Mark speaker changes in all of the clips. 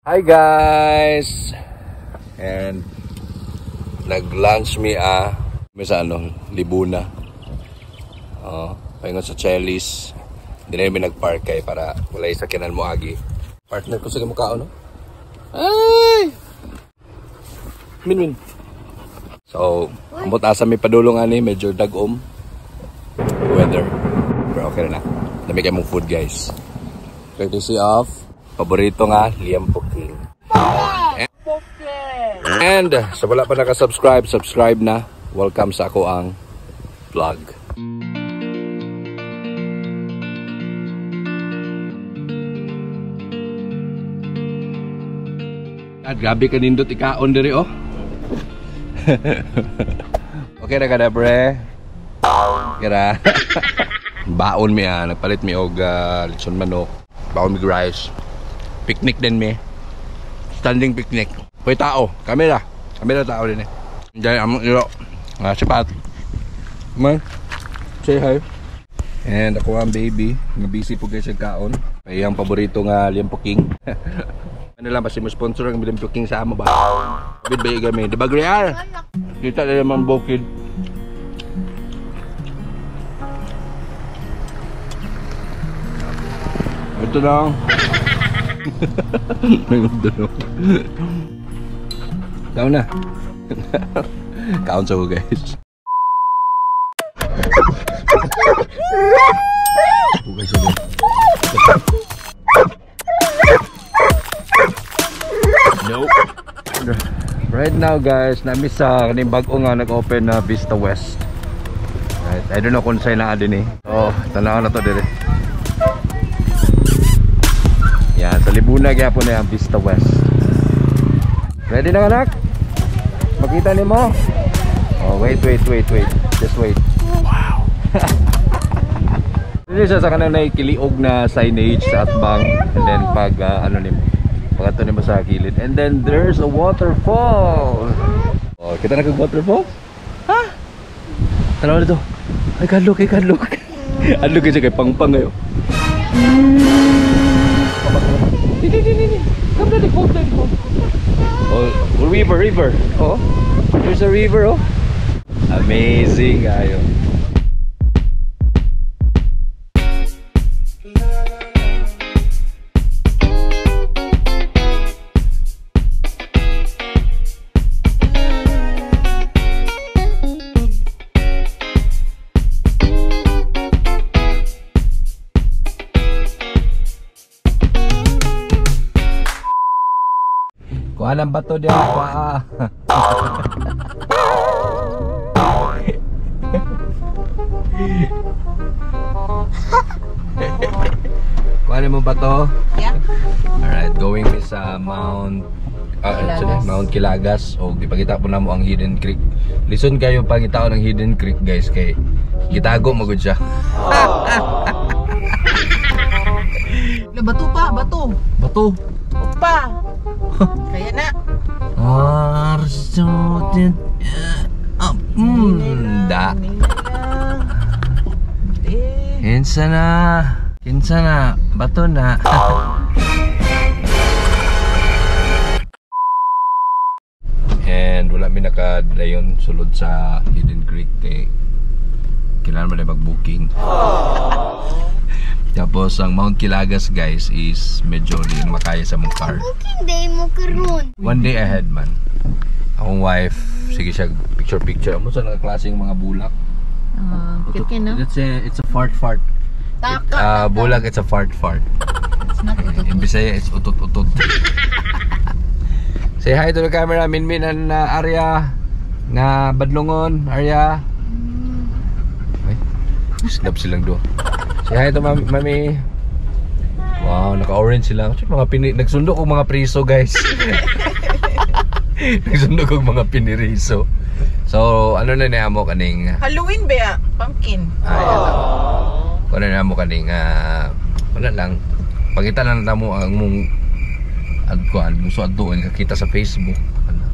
Speaker 1: Hi guys! And nag-lunch mi mi sa ano, Libuna. Oh, paingon sa Chelis. Hindi na mi nag-park kay para wala sakyanan mo agi. Partner ko sa mukha no. Ay! Min min. So, ambot asa mi padulong ani, medyo dagom weather. Pero okay na. Dami kay mong food guys. Courtesy of paborito nga, Liempo King. And sa wala pa naka-subscribe, subscribe na. Welcome sa ako ang vlog. At grabe ka nindot ikaon diri oh. Okay na ka na bre. Kira. Baon mi ah, nagpalit mi og lechon manok. Baon mi rice. Picnic din mi. Standing picnic. Hoy tao, kamera. Kamera tao din eh. Diyan among iro. Sipat. Man. Say hi. And ako ang baby, nga busy po guys sa kaon. Ay ang paborito nga Liempo King. Ano lang basta mo sponsor ang Liempo King sa amo ba? Bid ba kami? Di ba Grial? Kita na naman bukid. Ito lang. Kaon na. Kaon sa ko guys. Nope. Right now guys, nami sa kaning bag-o nga nag-open na Vista West. Right, I don't know kung saan naa din eh. Oh, tanaw na to dire. Yan, sa Libuna gyapon na yung Vista West. Ready na anak? Makita nimo? Oh, wait, wait, wait, wait. Just wait. Wow. Dito siya sa kanang nakikiliog na signage sa atbang, and then pag ano nimo, pag ato nimo sa gilid, and then there's a waterfall. Oh, kita na kag waterfall? Ha? Tanaw dito. Ay kadlok, ay kadlok. Adlok kasi kay pangpang ayo. Dili, dili, dili. Come daddy, hold daddy, hold. Oh, river, river. Oh, there's a river, oh. Amazing ayo. Kuha ng bato diyan, kuha. Kuha mo bato?
Speaker 2: Yeah.
Speaker 1: Alright, going mi sa Mount
Speaker 2: Kilagas.
Speaker 1: Mount Kilagas. O ipakita po na mo ang Hidden Creek. Listen kayo pangitao ng Hidden Creek guys kay gitago mo gud siya.
Speaker 2: Bato pa, bato.
Speaker 1: Bato.
Speaker 2: Pa. Kaya na.
Speaker 1: Da. Kinsa na. Kinsa na. Bato na. And wala mi nakadayon sulod sa Hidden Creek kay kailangan man mag-booking. Tapos ang Mount Kilagas guys is medyo di makaya sa mong car.
Speaker 3: Booking day mo karon.
Speaker 1: One day ahead man. Akong wife, sige siya picture picture. Amo sa nakaklaseng mga bulak.
Speaker 2: Cute no?
Speaker 1: It's a fart fart.
Speaker 2: Taka.
Speaker 1: Bulak, it's a fart fart.
Speaker 2: It's not utot.
Speaker 1: In Bisaya it's utot utot. Say hi to the camera, Minmin and Arya. Nga badlongon, Arya. Ay, snap silang duha. Say hi to mami. Wow, naka-orange sila. Mga nagsundo kog mga priso guys. Nagsundo kog mga piniriso. So, ano na niya mo kaning
Speaker 2: Halloween ba ya? Pumpkin.
Speaker 1: Ay, ano na mo kaning wala lang. Pagita lang na mo ang mong adkuan, gusto adtuon kakita sa Facebook. Ano?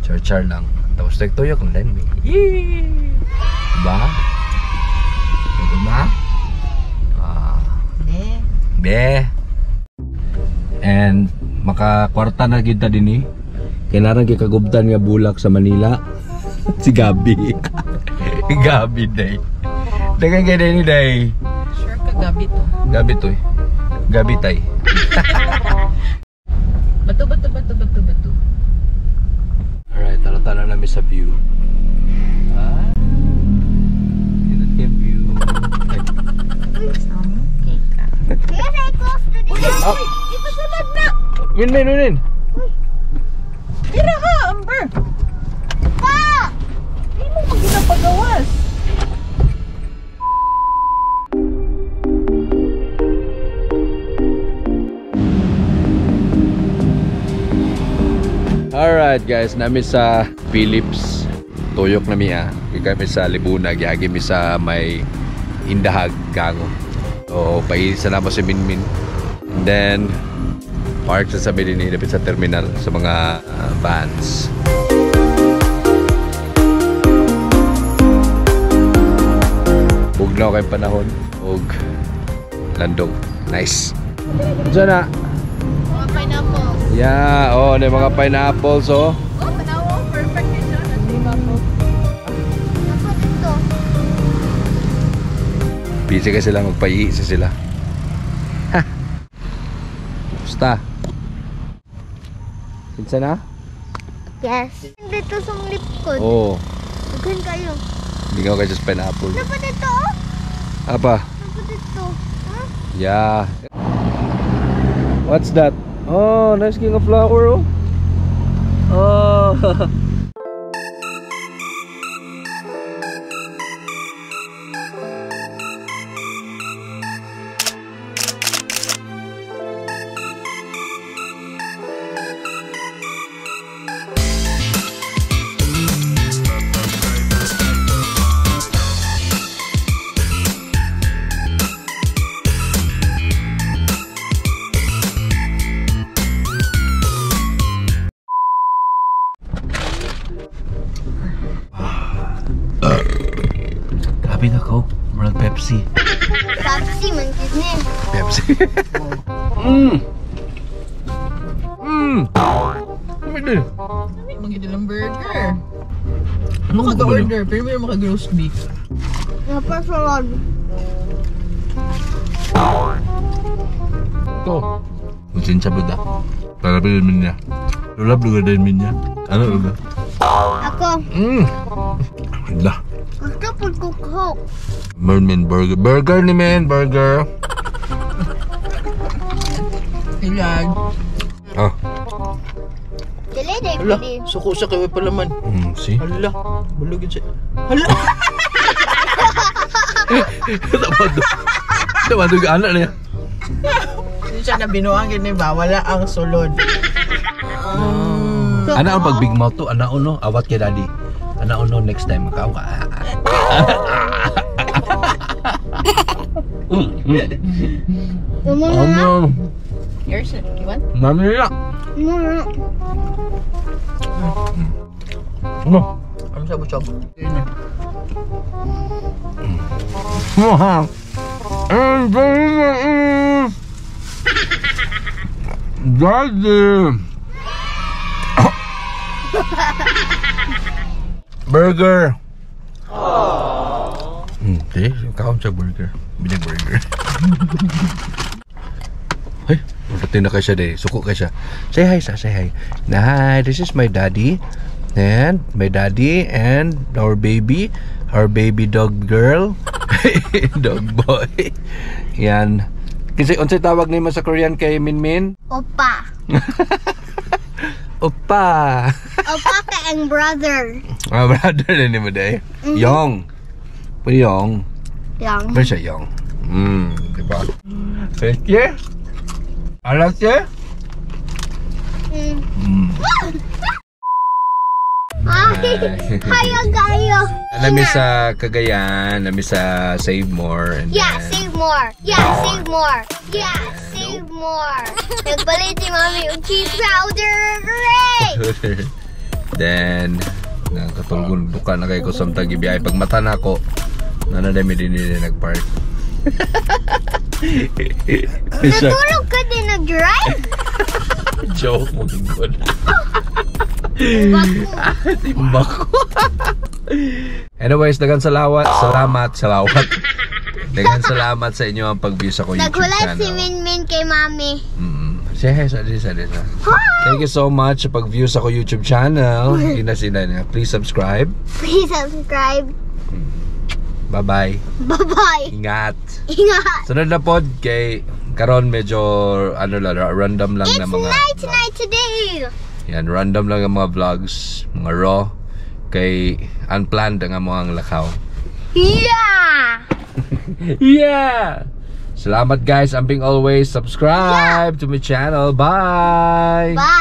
Speaker 1: Char-char lang. Tapos nagtuyo kung then me. Yee! Diba? Diba? Be. And Makakwarta na kita din eh. Kaya narang kikagubtan nga bulak sa Manila. Si Gabi. Gabi day. Dagan kay day ni day.
Speaker 2: Sure ka gabi to.
Speaker 1: Gabi to eh. Gabi tay.
Speaker 2: Bato, bato, bato, bato, bato.
Speaker 1: Alright, tara-tara namin sa view. Ah, kinat kay view.
Speaker 2: Okay ka.
Speaker 3: Yes, I close the door.
Speaker 1: Oh.
Speaker 2: Ipasulod na!
Speaker 1: Win, win, win, win.
Speaker 2: Tira ka, Amber!
Speaker 3: Pa!
Speaker 2: Hindi mo pag ginapagawas.
Speaker 1: Alright guys, nami sa Philips. Tuyok na miya. Kami sa Libuna, giagi mi sa may Indahag, Gango. So, paisa na mo si Minmin. And then, park sa sabi din dapit sa terminal sa mga vans. Bugnaw kay panahon ug landong. Nice. Diyan na.
Speaker 2: Mga pineapple.
Speaker 1: Yeah, oh, may mga pineapples oh.
Speaker 2: Oh, tanaw, perfect din siya. Nasa po.
Speaker 3: Ako dito.
Speaker 1: Busy kasi sila, magpaiisa sila. Ha. Basta. Kinsa na?
Speaker 3: Yes. Dito sa likod.
Speaker 1: Oo. Oh,
Speaker 3: Daghan kayo.
Speaker 1: hindi ka kayo sa pineapple.
Speaker 3: Ano dito? Oh?
Speaker 1: Apa?
Speaker 3: Ano dito? Huh?
Speaker 1: Yeah. What's that? Oh, nice king of flower oh. Oh. Grabe na Coke. Murag Pepsi.
Speaker 3: Pepsi man gid ni.
Speaker 1: Pepsi. Mm. Mm. Pwede.
Speaker 2: Ay, magidalang burger. Ano ka order pero may maka roast beef.
Speaker 3: Napasulod.
Speaker 1: Ito. Konsensya ba da? Para din niya. Lulab lugar din niya. Ano lugar?
Speaker 3: Ako.
Speaker 1: Mm. Hala.
Speaker 3: Gusto po ko Coke.
Speaker 1: Merman burger. Burger ni men, burger.
Speaker 2: Ilag.
Speaker 1: Ah.
Speaker 3: Dili day
Speaker 2: Hala,
Speaker 3: pili.
Speaker 2: suko sa kayo pala man.
Speaker 1: See?
Speaker 2: Hala, bulugin siya. Hala!
Speaker 1: Tamado. Tamado ka anak niya.
Speaker 2: Hindi siya na binuang gini ba? Wala ang sulod.
Speaker 1: Ana ang pag big mouth to, ana no, awat kay daddy. Ana no next time makaw ka.
Speaker 3: Umo na.
Speaker 1: Ano?
Speaker 2: Yours, you want?
Speaker 1: Mami na.
Speaker 3: Umo na.
Speaker 1: Ano?
Speaker 2: Ano sa busog? Yun na.
Speaker 1: Wow. And Daddy. Burger. Hindi, kaon sa burger. Binag burger. Hey, pagdating na kayo siya day. Suko kayo siya. Say hi sa, say hi. Na, hi, this is my daddy. And my daddy and our baby dog girl. Dog boy. Yan. Kasi unsay tawag nimo sa Korean kay Minmin?
Speaker 3: Opa.
Speaker 1: Opa.
Speaker 3: Opa kay ang brother.
Speaker 1: Ah, brother na nimo day. Yong. Pwede Yong.
Speaker 3: Yang.
Speaker 1: Pwede siya Yong. Diba? Pwede? Alas siya?
Speaker 3: Ay, kayo kayo.
Speaker 1: Nami sa Cagayan, nami sa Save More. And
Speaker 3: Yeah,
Speaker 1: then,
Speaker 3: save more. Yeah, save more. Yeah, save more. Nagpalit si Mami og cheese powder. Hooray!
Speaker 1: Then, nakatulgon duka na kay ko samtang gibiyahe. Pag mata na ako, nanadami din nila nagpark.
Speaker 3: Natulog ka din nag-drive?
Speaker 1: Joke mo gud.
Speaker 3: Bako.
Speaker 1: Timbak ko. Anyways, daghang salamat, salamat, salamat. Daghang salamat sa inyo ang pag-view sa ko YouTube
Speaker 3: Naghulat
Speaker 1: channel.
Speaker 3: Si Minmin kay Mami.
Speaker 1: Say hi sa sa sa. Thank you so much sa pag-view sa ko YouTube channel. Ina sina niya. Please subscribe.
Speaker 3: Please subscribe.
Speaker 1: Bye-bye.
Speaker 3: Bye-bye.
Speaker 1: Ingat.
Speaker 3: Ingat.
Speaker 1: Sunod na pod kay karon medyo ano lang, random lang
Speaker 3: It's
Speaker 1: na mga
Speaker 3: night tonight today.
Speaker 1: Yan, random lang ang mga vlogs, mga raw kay unplanned ang among lakaw.
Speaker 3: Yeah!
Speaker 1: Yeah! Salamat, guys. Amping always subscribe to my channel. Bye!
Speaker 3: Bye!